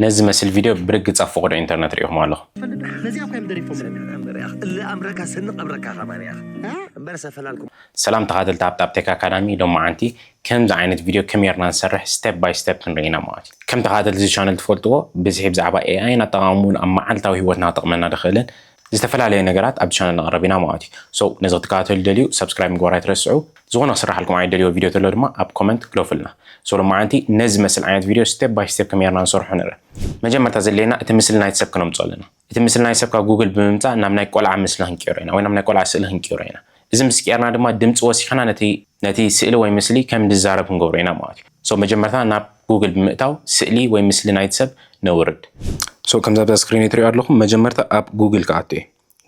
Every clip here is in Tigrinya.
ነዚ መስል ቪድዮ ብርግጽ ኣብ ፈቐዶ ኢንተርነት ርኢኹም ኣለኹም። ነዚኣ እኳ እዮም ደሪፎም። ሰሚዕ እምበር ኢኻ፣ እለ ኣምረካ ሰንቕ እምረካ ከማን ኢኻ። እምበር ሰፈላልኩም። ሰላም ተኻተልቲ ሃብታብ ቴክ ኣካዳሚ፣ ሎማዓንቲ ከምዚ ዓይነት ቪድዮ ከመይ ጌርና ንሰርሕ ስቴፕ ባይ ስቴፕ ክንርኢ ኢና ማለት እዩ። ከም ተኻተልቲ እዚ ቻነል ትፈልጥዎ፣ ብዝሒ ብዛዕባ ኤኣይን ኣጠቓቕምኡን ኣብ መዓልታዊ ህይወትና ክጠቕመና ዝኽእልን ዝተፈላለዩ ነገራት ኣብዚ ቻነል ነቕርብ ኢና ማለት እዩ። So ነዚ ክትከታተሉ ደልዩ ሰብስክራይብ ምግባር ኣይትረስዑ። ዝኾነ ክስራሓልኩም ዓይነት ደልዮ ቪድዮ ተሎ ድማ ኣብ ኮመንት ግደፉልና። So ሎማዓንቲ ነዚ መስል ዓይነት ቪድዮ ስቴፕ ባይ ስቴፕ ከመይ ጌርና ንሰርሖ ንርኢ። መጀመርታ ዘድልየና እቲ ምስሊ ናይቲ ሰብ ክነምጽኦ ኣለና። እቲ ምስሊ ናይ ሰብ ካብ ጉግል ብምምጻእ ናብ ናይ ቆልዓ ምስሊ ክንቅይሮ ኢና ወይ ናብ ናይ ቆልዓ ስእሊ ክንቅይሮ ኢና። እዚ ምስ ቀየርና ድማ ድምፂ ወሲኽና ነቲ ነቲ ስእሊ ወይ ምስሊ ከም ዝዛረብ ክንገብሮ ኢና ማለት እዩ። So መጀመርታ ናብ ጉግል ብምእታው ስእሊ ወይ ምስሊ ናይቲ ሰብ ነውርድ። So ከምዚ ኣብዛ ስክሪን ትሪኦ ኣለኹም፣ መጀመርታ ኣብ ጉግል ክኣቱ እየ።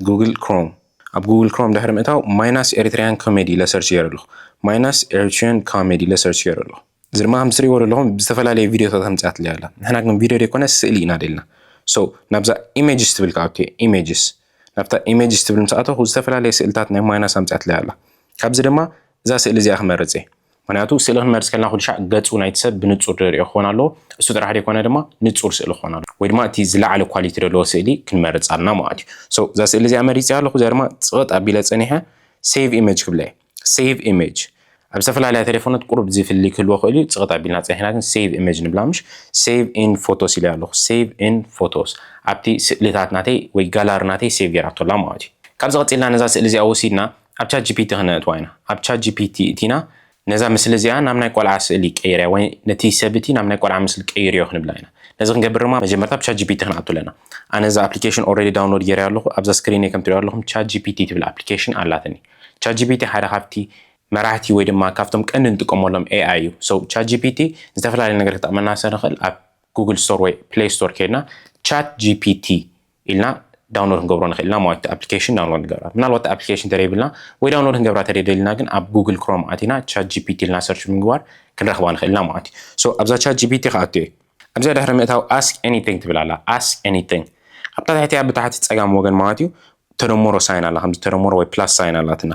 ጉግል ክሮም ኣብ ጉግል ክሮም ድሕሪ ምእታው ማይናስ ኤሪትሪያን ኮሜዲ ኢለ ሰርች ገይረ ኣለኹ። ማይናስ ኤሪትሪያን ኮሜዲ ኢለ ሰርች ገይረ ኣለኹ። እዚ ድማ ከም ትሪእዎ ዘለኹም ብዝተፈላለየ ቪድዮታት ኣምፂኣትለይ ኣላ። ንሕና ግን ቪድዮ ዘይኮነ ስእሊ ኢና ደልና። So ናብዛ ኢሜጅስ ትብል ክኣቱ እየ። ኢሜጅስ ናብታ ኢሜጅስ ትብል ምስ ኣተኹ ዝተፈላለየ ስእልታት ናይ ማይናስ ኣምፂኣትለይ ኣላ። ካብዚ ድማ እዛ ስእሊ እዚኣ ክመርፅ እየ። ምክንያቱ ስእሊ ክንመርፅ ከለና ኩሉ ሻዕ ገፁ ናይቲ ሰብ ብንፁር ዝርኦ ክኾን ኣለዎ። እሱ ጥራሕ ዘይኮነ ድማ ንፁር ስእሊ ክኾን ኣለዎ፣ ወይ ድማ እቲ ዝለዓለ ኳሊቲ ዘለዎ ስእሊ ክንመርፅ ኣለና ማለት እዩ። So እዛ ስእሊ እዚኣ መሪፀ ኣለኹ። እዚኣ ድማ ፅቕጥ ኣቢለ ፀኒሐ ሴቭ ኢሜጅ ክብለ እየ። ሴቭ ኢሜጅ ኣብ ዝተፈላለያ ቴሌፎናት ቁሩብ ዝፍሊ ክህልዎ ክእል እዩ። ፅቕጥ ኣቢልና ፀኒሕና ግን ሴቭ ኢሜጅ ንብላ፣ ምሽ ሴቭ ኢን ፎቶስ ኢለ ኣለኹ። ሴቭ ኢን ፎቶስ ኣብቲ ስእልታት ናተይ ወይ ጋላሪ ናተይ ሴቭ ገይራቶ ኣላ ማለት እዩ። ካብዚ ቀፂልና ነዛ ስእሊ እዚኣ ወሲድና ኣብ ቻት ጂ ፒ ቲ ክነእትዋ ኢና። ኣብ ቻት ጂ ፒ ቲ እቲና ነዛ ምስሊ እዚኣ ናብ ናይ ቆልዓ ስእሊ ቀይርያ ወይ ነቲ ሰብ እቲ ናብ ናይ ቆልዓ ምስሊ ቀይርዮ ክንብላ ኢና። ነዚ ክንገብር ድማ መጀመርታ ኣብ ቻት ጂ ፒ ቲ ክንኣቱ ኣለና። ኣነ እዛ ኣፕሊኬሽን ኦልሬዲ ዳውንሎድ ገይረ ኣለኹ። ኣብዛ ስክሪን ከም ትሪኦ ኣለኹም ቻት ጂ ፒ ቲ ትብል ኣፕሊኬሽን ኣላትኒ። ቻት ጂ ፒ ቲ ሓደ ካብቲ መራሕቲ ወይ ድማ ካብቶም ቀንዲ ንጥቀመሎም ኤ ኣይ እዩ። So ቻት ጂ ፒ ቲ ዝተፈላለዩ ነገር ክጠቕመና ስለ ንኽእል ኣብ ጉግል ስቶር ወይ ፕሌይ ስቶር ከይድና ቻት ጂ ፒ ቲ ኢልና ዳውንሎድ ክንገብሮ ንኽእል ኢና ማለት እዩ። ኣፕሊኬሽን ዳውንሎድ ንገብራ። ምናልባት ኣፕሊኬሽን ተደይብልና ወይ ዳውንሎድ ክንገብራ ተደይደልና ግን ኣብ ጉግል ክሮም ኣቲና ቻት ጂ ፒ ቲ ኢልና ሰርች ምግባር ክንረኽባ ንኽእል ኢና ማለት እዩ። So ኣብዛ ቻት ጂ ፒ ቲ ክኣቱ እየ። ኣብዚኣ ድሕሪ ምእታው ኣስክ ኤኒቲንግ ትብል ኣላ። ኣስክ ኤኒቲንግ ኣብታ ትሕቲያ ብታሕቲ ጸጋም ወገን ማለት እዩ ተደመሮ ሳይን ኣላ። ከምዚ ተደመሮ ወይ ፕላስ ሳይን ኣላትና።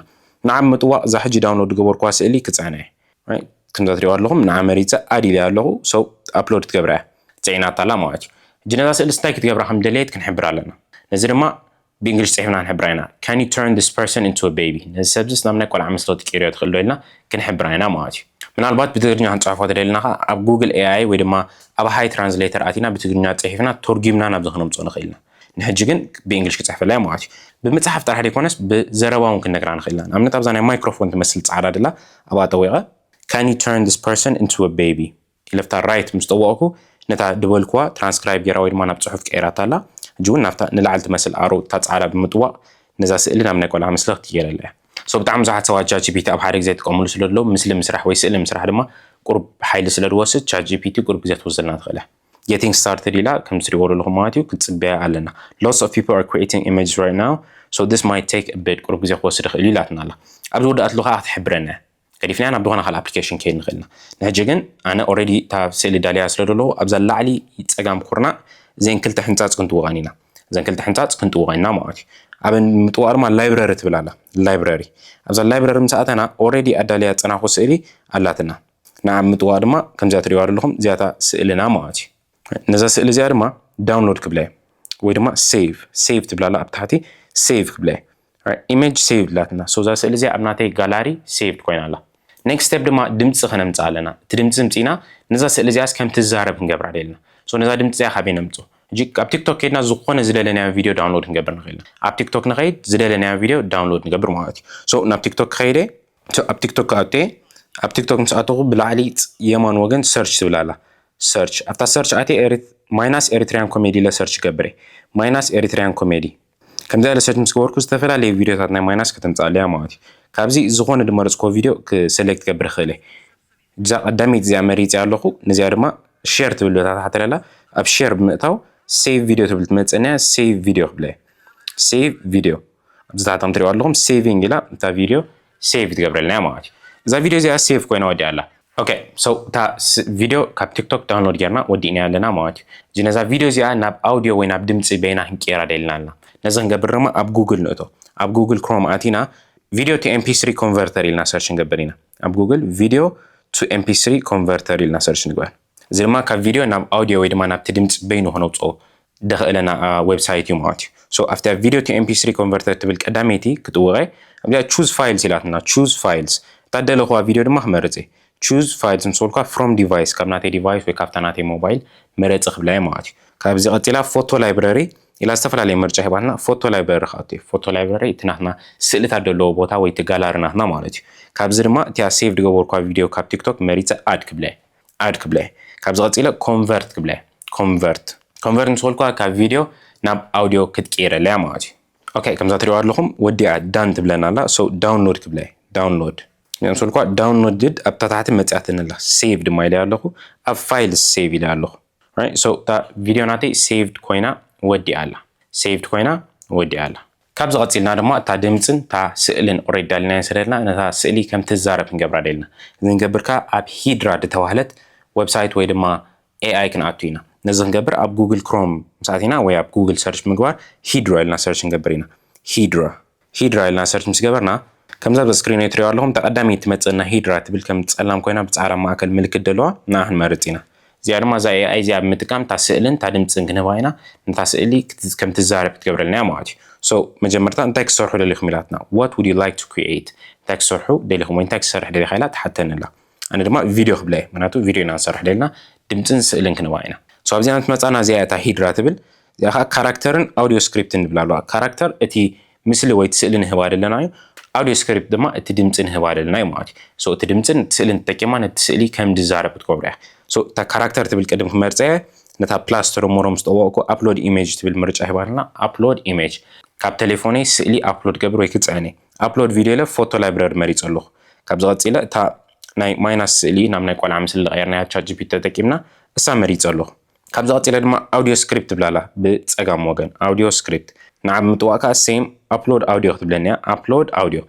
ንዓ ምጥዋቕ እዛ ሕጂ ዳውንሎድ ዝገበርኩዋ ስእሊ ክጽዕና እየ። Right? ከምዛ ትሪእዋ ኣለኹም ንዓ መሪጸ ኣድ ኢለ ኣለኹ። So ኣፕሎድ ትገብራ እያ። ጽዒናታ ኣላ ማለት እዩ። ሕጂ ነዛ ስእሊ እንታይ ክትገብራ ከም ደለየት ክንሕብር ኣለና። ነዚ ድማ ብእንግሊሽ ጽሒፍና ክንሕብራ ኢና። Can you turn this person into a baby? ነዚ ሰብዚስ ናብ ናይ ቆልዓ መስሎ ትቀይርዮ ትኽእል ዶ ኢልና ክንሕብራ ኢና ማለት እዩ። ምናልባት ብትግርኛ ክንጽሕፎ ተደሊና ኸዓ ኣብ ጉግል ኤ ኣይ ወይ ድማ ኣብ ሃይ ትራንስሌተር ኣቲና ብትግርኛ ጽሒፍና ተርጒምና ናብዚ ክነምጽኦ ንኽእል ኢና። ንሕጂ ግን ብእንግሊሽ ክጽሕፈላ እየ ማለት እዩ። ብምጽሓፍ ጥራሕ ዘይኮነስ ብዘረባ እውን ክንነግራ ንኽእል ኢና። ንኣብነት ኣብዛ ናይ ማይክሮፎን ትመስል ጻዕዳ ደላ ኣብኣ ጠዊቐ Can you turn this person into a baby? ኢለ ኣብታ ራይት ምስ ጠወቕኩ ነታ ዝበልኩዋ ትራንስክራይብ ገይራ ወይ ድማ ናብ ጽሑፍ ቀይራታ ኣላ። ሕጂ እውን ናብታ ንላዕሊ ትመስል ኣሮ እታ ጻዕዳ ብምጥዋቕ ነዛ ስእሊ ናብ ናይ ቆልዓ ምስሊ ክትቅየረላ እያ። So ብጣዕሚ ብዙሓት ሰባት ቻት ጂ ፒ ቲ ኣብ ሓደ ግዜ ይጥቀምሉ ስለ ዘለዉ ምስሊ ምስራሕ ወይ ስእሊ ምስራሕ ድማ ቁሩብ ሓይሊ ስለ ዝወስድ ቻት ጂ ፒ ቲ ቁሩብ ግዜ ትወስደልና ትኽእል እያ። Getting started ኢላ ከም ትሪእዎ ዘለኹም ማለት እዩ ክትጽበያ ኣለና። Lots of people are creating images right now, so this might take a bit. ቁሩብ ግዜ ክወስድ ይኽእል እዩ ኢላትና ኣላ። ኣብ ዝወዳእትሉ ከዓ ክትሕብረና እያ። ገዲፍናያ ናብ ዝኾነ ካልእ ኣፕሊኬሽን ከይድ ንኽእል ኢና። ንሕጂ ግን ኣነ ኦልሬዲ እታ ስእሊ ዳልያ ስለ ዘለኹ ኣብዛ ላዕሊ ጸጋም ኩርናዕ እዘን ክልተ ሕንጻጽ ክንጥውቐን ኢና። እዘን ክልተ ሕንጻጽ ክንጥውቐን ኢና ማለት እዩ። ኣብ ምጥዋቕ ድማ ላይብረሪ ትብል ኣላ። ላይብረሪ ኣብዛ ላይብረሪ ምስ ኣተና ኦልሬዲ ኣዳልያ ዝጸናኹ ስእሊ ኣላትና። ንዓ ምጥዋቕ ድማ ከምዚኣ ትሪእዋ ዘለኹም እዚኣታ ስእልና ማለት እዩ። ነዛ ስእሊ እዚኣ ድማ ዳውንሎድ ክብላ እየ ወይ ድማ ሴቭ ሴቭ ትብላላ ኣብ ታሕቲ ሴቭ ክብላ እየ። ኢሜጅ ሴቭ ላትና። So እዛ ስእሊ እዚኣ ኣብ ናተይ ጋላሪ ሴቭድ ኮይና ኣላ። ኔክስት ስቴፕ ድማ ድምፂ ከነምፅእ ኣለና። እቲ ድምፂ ምፅእና ነዛ ስእሊ እዚኣስ ከም ትዛረብ ክንገብራ ደልና። So ነዛ ድምፂ እዚኣ ካበይ ነምፅኦ? ሕጂ ኣብ ቲክቶክ ከይድና ዝኾነ ዝደለናዮ ቪድዮ ዳውንሎድ ክንገብር ንኽእል ኢና። ኣብ ቲክቶክ ንኸይድ ዝደለናዮ ቪድዮ ዳውንሎድ ንገብር ማለት እዩ። So ናብ ቲክቶክ ክኸይደ So ኣብ ቲክቶክ ክኣቱ እየ። ኣብ ቲክቶክ ምስ ኣተኹ ብላዕሊ የማን ወገን ሰርች ትብል ኣላ። ሰርች ኣብታ ሰርች ኣትየ ማይናስ ኤሪትሪያን ኮሜዲ ኢለ ሰርች ገብር እየ። ማይናስ ኤሪትሪያን ኮሜዲ ከምዚ ኢለ ሰርች ምስ ገበርኩ ዝተፈላለዩ ቪድዮታት ናይ ማይናስ ከተምፅኣለያ ማለት እዩ። ካብዚ ዝኾነ ዝመረፅኮ ቪድዮ ክሰሌክት ገብር ይኽእል እየ። እዛ ቀዳመይቲ እዚኣ መሪፀ ኣለኹ። ነዚኣ ድማ ሼር ትብል ዶ ታሕቲ ኣላ። ኣብ ሼር ብምእታው ሴቭ ቪድዮ ትብል ትመፀና። ሴቭ ቪድዮ ክብለ ሴቭ ቪድዮ ኣብዚ ታሕቲ ከም ትሪእዋ ኣለኹም ሴቪንግ ኢላ እታ ቪድዮ ሴቭ ትገብረልና ማለት እዩ። እዛ ቪድዮ እዚኣ ሴቭ ኮይና ወዲኣ ኣላ። ኦኬ so እታ ቪድዮ ካብ ቲክቶክ ዳውንሎድ ጌርና ወዲእና ኣለና ማለት እዩ። እዚ ነዛ ቪድዮ እዚኣ ናብ ኣውዲዮ ወይ ናብ ድምፂ በይና ክንቀይራ ደልና ኣለና። ነዚ ክንገብር ድማ ኣብ ጉግል ንእቶ። ኣብ ጉግል ክሮም ኣቲና ቪድዮ ቱ ኤምፒ ስሪ ኮንቨርተር ኢልና ሰርች ንገብር ኢና። ኣብ ጉግል ቪድዮ ቱ ኤምፒ ስሪ ኮንቨርተር ኢልና ሰርች ንግበር። እዚ ድማ ካብ ቪድዮ ናብ ኣውዲዮ ወይ ድማ ናብቲ ድምፂ በይኑ ክነውፅኦ ደኽእለና ዌብሳይት እዩ ማለት እዩ። So ኣብቲ ቪድዮ to M P three converter ትብል ቀዳመይቲ ክትወቐ ኣብዚኣ choose files ኢላትና። Choose files እታ ደለኹዋ ቪድዮ ድማ ክመርፅ እየ። Choose files ምስ በልኳ from device ካብ ናተይ ዲቫይስ ወይ ካብታ ናተይ ሞባይል ምረፂ ክብላ እየ ማለት እዩ። ካብዚ ቀፂላ ፎቶ ላይብረሪ ኢላ ዝተፈላለየ ምርጫ ሂባትና ፎቶ ላይብረሪ ክኣቱ እየ። ፎቶ ላይብረሪ እቲ ናትና ስእልታት ዘለዎ ቦታ ወይ እቲ ጋላሪ ናትና ማለት እዩ። ካብዚ ድማ እቲኣ ሴቭ ዝገበርኳ ቪድዮ ካብ ቲክቶክ መሪፀ ኣድ ክብለ እየ። ኣድ ክብለ እየ። ካብዚ ቀፂለ ኮንቨርት ክብለ እየ። ኮንቨርት ኮንቨርት ምስ በልኳ ካብ ቪድዮ ናብ ኣውዲዮ ክትቅይረለያ ማለት እዩ። ኦኬ ከምዛ ትሪእዋ ኣለኹም ወዲኣ ዳን ትብለና ኣላ። So download ክብለ እየ። Download ምስ በልኳ downloaded ኣብታ ታሕቲ መፅያትኒ ኣላ። ሴቭ ድማ ኢለ ኣለኹ። ኣብ ፋይልስ ሴቭ ኢለ ኣለኹ። Right? So እታ ቪድዮ ናተይ ሴቭድ ኮይና ወዲኣ ኣላ። ሴቭድ ኮይና ወዲኣ ኣላ። ካብዚ ቀፂልና ድማ እታ ድምፅን እታ ስእልን ኦሬዲ ዳሊናዮ ሰደድና ነታ ስእሊ ከም ትዛረብ ክንገብራ ደልና። እዚ ንገብርካ ኣብ ሂድራ ዝተባህለት ዌብሳይት ወይ ድማ ኤኣይ ክንኣቱ ኢና። ነዚ ክንገብር ኣብ ጉግል ክሮም ምስ ኣቲና ወይ ኣብ ጉግል ሰርች ምግባር ሂድራ ኢልና ሰርች ክንገብር ኢና። ሂድራ ሂድራ ኢልና ሰርች ምስ ገበርና ከምዛ ኣብ ስክሪን ትሪኦ ኣለኹም ተቐዳሚ ትመፅእና ሂድራ ትብል ከም ፀላም ኮይና ብፃዕዳ ማእከል ምልክት ደለዋ ንኣ ክንመርፅ ኢና። እዚኣ ድማ እዛ ኤኣይ እዚኣ ብምጥቃም እታ ስእልን እታ ድምፅን ክንህባ ኢና። ነታ ስእሊ ክት- ከም ትዛረብ ክትገብረልና እያ ማለት እዩ። So መጀመርታ እንታይ ክሰርሑ ደሊኹም ኢላትና። What would you like to create? እንታይ ክሰርሑ ደሊኹም ወይ እንታይ ክሰርሕ ደሊኻ ኢላ ትሓተኒ ኣላ። ኣነ ድማ ቪድዮ ክብላ እየ። ምክንያቱ ቪድዮ ኢና ንሰርሕ ደልና ድምፅን ስእልን ክንህባ ኢና። So ኣብዚኣ ምስ መፃና እዚኣ እታ ሂድራ ትብል እዚኣ ከዓ ካራክተርን ኣውዲዮ ስክሪፕትን ንብላ ኣለዋ። ካራክተር እቲ ምስሊ ወይ እቲ ስእሊ ንህባ ዘለና እዩ። ኣውዲዮ ስክሪፕት ድማ እቲ ድምፂ ንህባ ዘለና እዩ ማለት እዩ። So እቲ ድምፅን እቲ ስእልን ተጠቂማ ነቲ ስእሊ ከም ዝዛረብ ክትገብሮ እያ። So እታ ካራክተር ትብል ቅድም ክመርፀ እየ። ነታ ፕላስ ተደመሮ ምስ ጠወቕኩ ኣፕሎድ ኢሜጅ ትብል ምርጫ ሂባ ኣለና። ኣፕሎድ ኢሜጅ ካብ ቴሌፎነይ ስእሊ ኣፕሎድ ገብር ወይ ክፅዕን እየ። ኣፕሎድ ቪድዮ ኢለ ፎቶ ላይብረሪ መሪፀ ኣለኹ። ካብዚ ቀፂለ እታ ናይ ማይናስ ስእሊ ናብ ናይ ቆልዓ ምስሊ ዝቐየርናያ ቻት ጂ ፒ ቲ ተጠቂምና እሳ መሪፀ ኣለኹ። ካብዚ ቀፂለ ድማ ኣውዲዮ ስክሪፕት ትብላላ ብፀጋም ወገን ኣውዲዮ ስክሪፕት ንዓ ብምጥዋእ ከዓ ሴም ኣፕሎድ ኣውዲዮ ክትብለኒ እያ። ኣፕሎድ ኣውዲዮ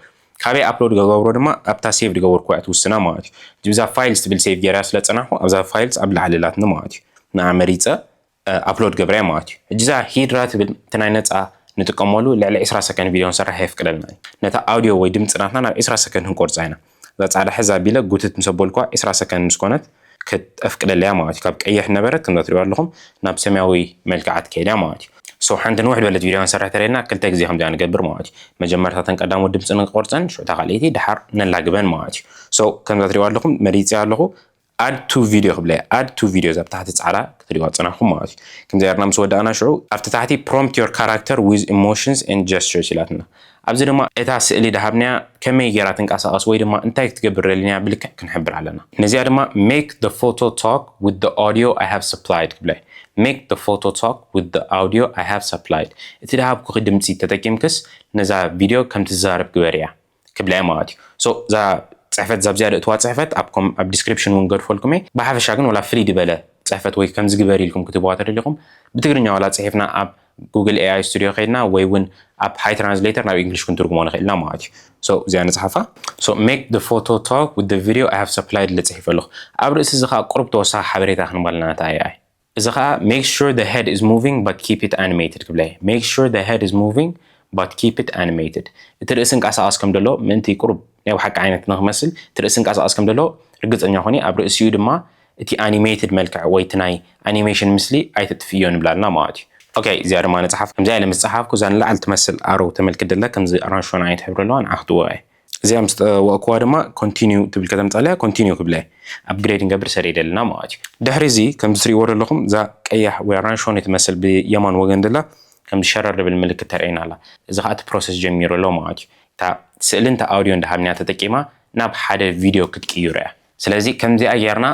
ካበይ ኣፕሎድ ገገብሮ ድማ ኣብታ ሴቭ ዝገበርኩ እያ ትውስና ማለት እዩ። እዚ ብዛ ፋይልስ ትብል ሴቭ ገይራ ስለ ፀናሕኩ ኣብዛ ፋይልስ ኣብ ላዕሊ ላትኒ ማለት እዩ። ንዓ መሪፀ ኣፕሎድ ገብረ እያ ማለት እዩ። ሕጂ እዛ ሂድራ ትብል እቲ ናይ ነፃ ንጥቀመሉ ልዕሊ ዕስራ ሰከንድ ቪድዮ ንሰርሕ የፍቅደልና እዩ። ነታ ኣውዲዮ ወይ ድምፂ ናትና ናብ ዕስራ ሰከንድ ክንቆርፃ ኢና። እዛ ፃዕዳ ሕዛ ኣቢለ ጉትት ምስ ኣበልኳ ዕስራ ሰከንድ ምስ ኮነት ክተፍቅደለያ ማለት እዩ። ካብ ቀይሕ ነበረት ከምዛ ትሪእዋ ኣለኹም ናብ ሰማያዊ መልክዓ ትከይድ እያ ማለት እዩ። So ሓንቲ ንውሕ ዝበለት ቪድዮ ክንሰርሕ ተረድና ክልተ ግዜ ከምዚኣ ንገብር ማለት እዩ። መጀመርታ ተን ቀዳሞት ድምፂ ንቆርፀን ሽዑ እታ ካልኣይቲ ድሓር ነላግበን ማለት እዩ። So ከምዛ ትሪእዋ ኣለኹም መሪፀ ኣለኹ ኣድ ቱ ቪድዮ ክብለ ኣድ ቱ ቪድዮ ኣብ ታሕቲ ፃዕዳ ክትሪእዋ ፅናኹም ማለት እዩ። ከምዚ ርና ምስ ወዳእና ሽዑ ኣብቲ ታሕቲ prompt your character with emotions and gestures ኢላትና። ኣብዚ ድማ እታ ስእሊ ድሃብናያ ከመይ ገይራ ትንቀሳቐስ ወይ ድማ እንታይ ክትገብር ደሊና ብልክዕ ክንሕብር ኣለና። ነዚኣ ድማ make the photo talk with the audio I have supplied ክብለ make the photo talk with the audio I have supplied። እቲ ድሃብኩኺ ድምፂ ተጠቂምክስ ነዛ ቪድዮ ከም ትዛረብ ግበርያ ክብላ እያ ማለት እዩ። So እዛ ፅሕፈት ዛብ ዝያደ እትዋ ፅሕፈት ኣብ ኮም ኣብ ዲስክሪፕሽን እውን ገድፈልኩም እየ። ብሓፈሻ ግን ወላ ፍልይ ዝበለ ፅሕፈት ወይ ከምዚ ግበር ኢልኩም ክትህብዋ ተደሊኹም ብትግርኛ ዋላ ፅሒፍና ኣብ ጉግል ኤኣይ ስቱዲዮ ከይድና ወይ እውን ኣብ ሃይ ትራንስሌተር ናብ እንግሊሽ ክንትርጉሞ ንኽእል ኢና ማለት እዩ። So እዚኣ ንፅሓፋ። So make the photo talk with the video I have supplied ኢለ ፅሒፈ ኣለኹ። ኣብ ርእሲ እዚ ከዓ ቁሩብ ተወሳኺ ሓበሬታ ክንባልና ነታ ኤኣይ እዚ ከዓ make sure the head is moving but keep it animated ክብላ እየ። Make sure the head is moving but keep it animated። እቲ ርእሲ እንቀሳቐስ ከም ዘሎ ምእንቲ ቁሩብ ናይ ብሓቂ ዓይነት ንክመስል እቲ ርእሲ እንቀሳቐስ ከም ዘሎ ርግፀኛ ኮኒ ኣብ ርእሲኡ ድማ እቲ ኣኒሜትድ መልክዕ ወይ እቲ ናይ ኣኒሜሽን ምስሊ ኣይተጥፍዮ ንብላልና ማለት እዩ። ኦኬ እዚኣ ድማ ንፅሓፍ ከምዚኣ ኢለ ምስ ፀሓፍኩ እዛ ንላዕሊ ትመስል ኣሮ ተመልክት ደላ ከምዚ ኣራንሾን ዓይነት ሕብሪ ኣለዋ ንዓ ክትወ እየ። እዚኣ ምስ ጠወቕኩዋ ድማ ኮንቲኒው ትብል ከተምፃለያ ኮንቲኒው ክብለ ኣፕግሬድ ንገብር ሰደደልና ማለት እዩ። ድሕሪ እዚ ከምዚ ትሪእዎ ዘለኹም እዛ ቀያሕ ወይ ኣራንሾን ትመስል ብየማን ወገን ደላ ከምዚ ሸረር ድብል ምልክት ተርእየና ኣላ። እዚ ከዓ እቲ ፕሮሰስ ጀሚሩ ኣሎ ማለት እዩ። እታ ስእልን እታ ኣውዲዮን ድሃብንያ ተጠቂማ ናብ ሓደ ቪድዮ ክትቅይሮ እያ። ስለዚ ከምዚኣ ጌርና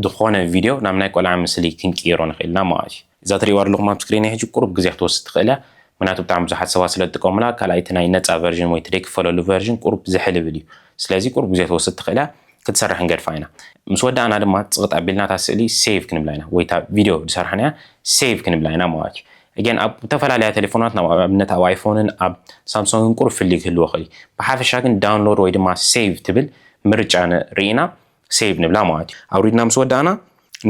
ዝኾነ ቪድዮ ናብ ናይ ቆልዓ ምስሊ ክንቅይሮ ንኽእል ኢና ማለት እዩ። እዛ ትሪእዋ ዘለኹም ኣብ ስክሪን ሕጂ ቁሩብ ግዜ ክትወስድ ትኽእል እያ። ምክንያቱ ብጣዕሚ ብዙሓት ሰባት ስለ ዝጥቀሙላ ካልኣይቲ ናይ ነፃ ቨርዥን ወይ ትደይ ክፈለሉ ቨርዥን ቁሩብ ዝሕልብል እዩ። ስለዚ ቁሩብ ግዜ ትወስድ ትኽእል እያ። ክትሰርሕ ክንገድፋ ኢና። ምስ ወዳእና ድማ ፅቕጥ ኣቢልና እታ ስእሊ ሴቭ ክንብላ ኢና ወይ እታ ቪድዮ ዝሰርሓናያ ሴቭ ክንብላ ኢና ማለት እዩ። እገን ኣብ ዝተፈላለያ ቴሌፎናት ናብ ኣብነት ኣብ ኣይፎንን ኣብ ሳምሶንግን ቁሩብ ፍልይ ክህልዎ ይኽእል እዩ። ብሓፈሻ ግን ዳውንሎድ ወይ ድማ ሴቭ ትብል ምርጫ ርኢና ሴቭ ንብላ ማለት እዩ። ኣውሪድና ምስ ወዳእና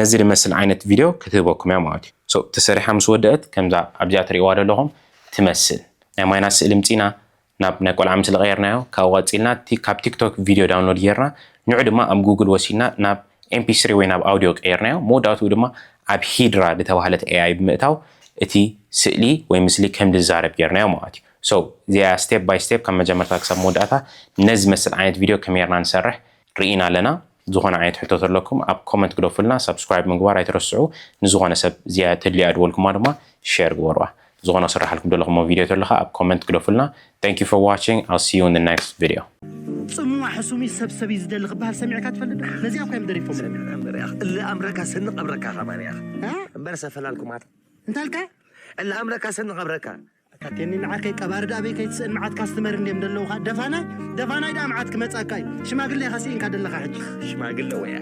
ነዚ ዝመስል ዓይነት ቪድዮ ክትህበኩም እያ ማለት እዩ። So ተሰሪሓ ምስ ወደአት ከምዛ ኣብዚኣ ትሪእዋ ዘለኹም ትመስል ናይ ማይናስ ስእሊ ምፂና ናብ ናይ ቆልዓ ምስሊ ቀየርናዮ። ካብኡ ቀፂልና እቲ ካብ ቲክቶክ ቪድዮ ዳውንሎድ ጌርና ንዑ ድማ ኣብ ጉግል ወሲድና ናብ MP3 ወይ ናብ ኣውዲዮ ቀይርናዮ። መወዳእትኡ ድማ ኣብ ሂድራ ዝተባህለት AI ብምእታው እቲ ስእሊ ወይ ምስሊ ከም ዝዛረብ ጌርናዮ ማለት እዩ። So እዚኣ step by step ካብ መጀመርታ ክሳብ መወዳእታ ነዚ መስል ዓይነት ቪድዮ ከመይ ጌርና ንሰርሕ ርኢና ኣለና። ዝኾነ ዓይነት ሕቶ ተለኩም ኣብ ኮመንት ግደፉልና። ሳብስክራይብ ምግባር ኣይትረስዑ። ንዝኾነ ሰብ እዚኣ ተድልያ ድበልኩማ ድማ ሼር ግበርዋ። ዝኾነ ክስራሓልኩም ደለኹሞ ቪድዮ ተለኻ ኣብ ኮመንት ግደፉልና። Thank you for watching. I'll see you in the next video. ጽምዋ ሕሱም እዩ ሰብ ሰብ እዩ ዝደሊ ክበሃል ሰሚዕካ ትፈልጥ ዶ? ነዚኣ እኳ እዮም ደሪፎም። እለ ኣምረካ ሰንቕ ኣብረካ ከማን እያ እምበር ሰፈላልኩማት እንታልካ እለ ኣምረካ ሰንቕ ኣብረካ ካቴኒ ንዓከይ ቀባርድ ኣበይ ከይትስእን መዓት ካስትመር እንድዮም ዘለውኻ ደፋናይ ደፋናይ ደኣ መዓት ክመጻካ እዩ ሽማግለ ኢኻ ስኢንካ ደለኻ ሕጂ ሽማግለ ወያ